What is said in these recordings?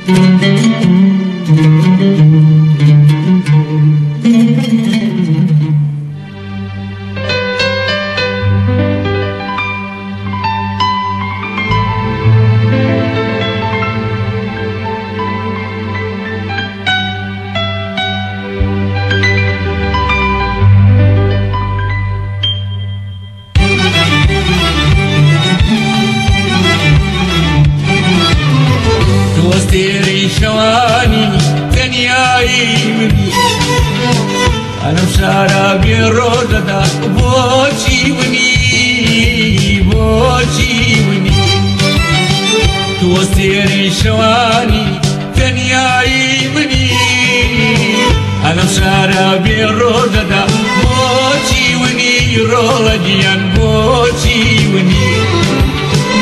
تۆ ئەستێرەی شەوانی تەنیایی منی، ئەلەم شارە بێ ڕۆژەدا بۆچی ونی، بۆچی ونی؟ تۆ ئەستێرەی شەوانی تەنیایی منی، ئەلەم شارە بێ ڕۆژەدا بۆچی ونی؟ ڕۆڵە گیان بۆچی ونی،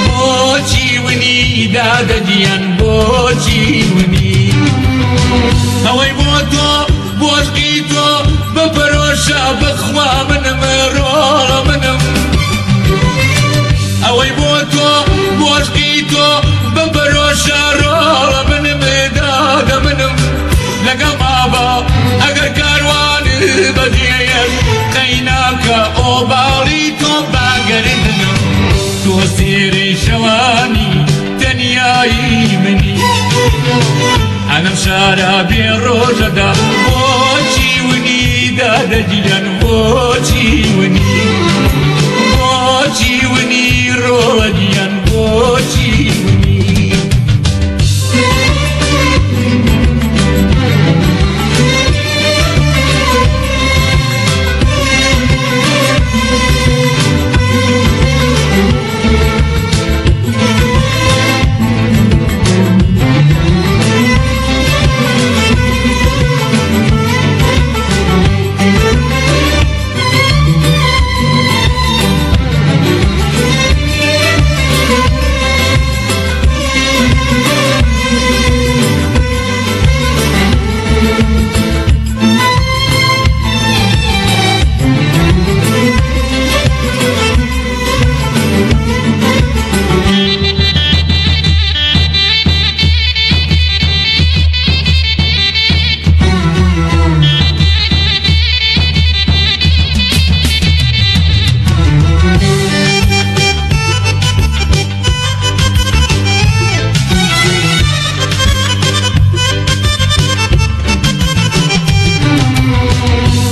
بۆچی ونی؟ دادە گیان بۆچی ونی؟ ئەوەی بۆ تۆ بۆشقی تۆ بپەرۆشە، بەخوا منم ڕۆڵە منم. ئەوەی بۆ تۆ بۆشقی تۆ بپەرۆشە، ڕۆڵە منم، دادە منم. لەگەڵ بابا ئەگەر کاروان بەجێیەش قەیناکە، ئۆباڵی تۆ باگەردنم. تۆ سێرەی شەوانی تەنیایی منی، ئەلەم شارە بێ ڕۆژەدا بۆچی ونی؟ دادە گیان بۆچی ونی، بۆچی ونی؟ ڕۆڵە گیان بۆچی ونی؟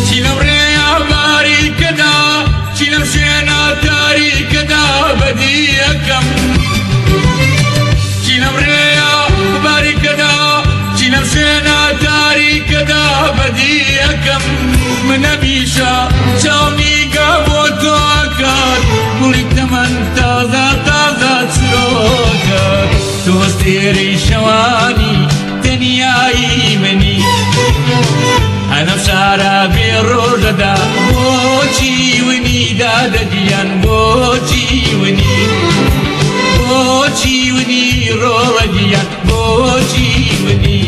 چی لەم ڕێیا باریکەدا، چی لەم شوێنە تاریکەدا بەدیەکەم؟ چی لەم ڕێیا باریکەدا، چی لەم شوێنە تاریکەدا بەدیەکەم؟ منە بیشە چاونیگا بۆ تۆکات، گوڵی تەمەن تازە تازە چرۆکات. تۆ ئەستێرەی شەوانی تەنیایی منی، ئەلەم شارە بێ ڕۆژەدا بۆچی ونی؟ دادە گیان بۆچی ونی، بۆچی ونی؟ ڕۆڵە گیان بۆچی ونی؟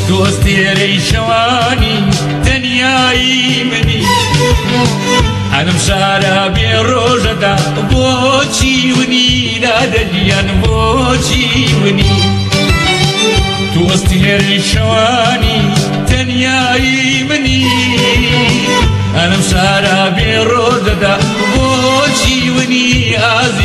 تۆ ئەستێرەی شەوانی تەنیایی منی. ئەلم شارە بێ ڕۆژەدا بۆچی ونی نادەگیان بۆچی ونی؟ تۆ ئەستێرەی شەوانی تەنیایی منی. ئەلم شارە بێ ڕۆژەدا بۆچی ونی ئازی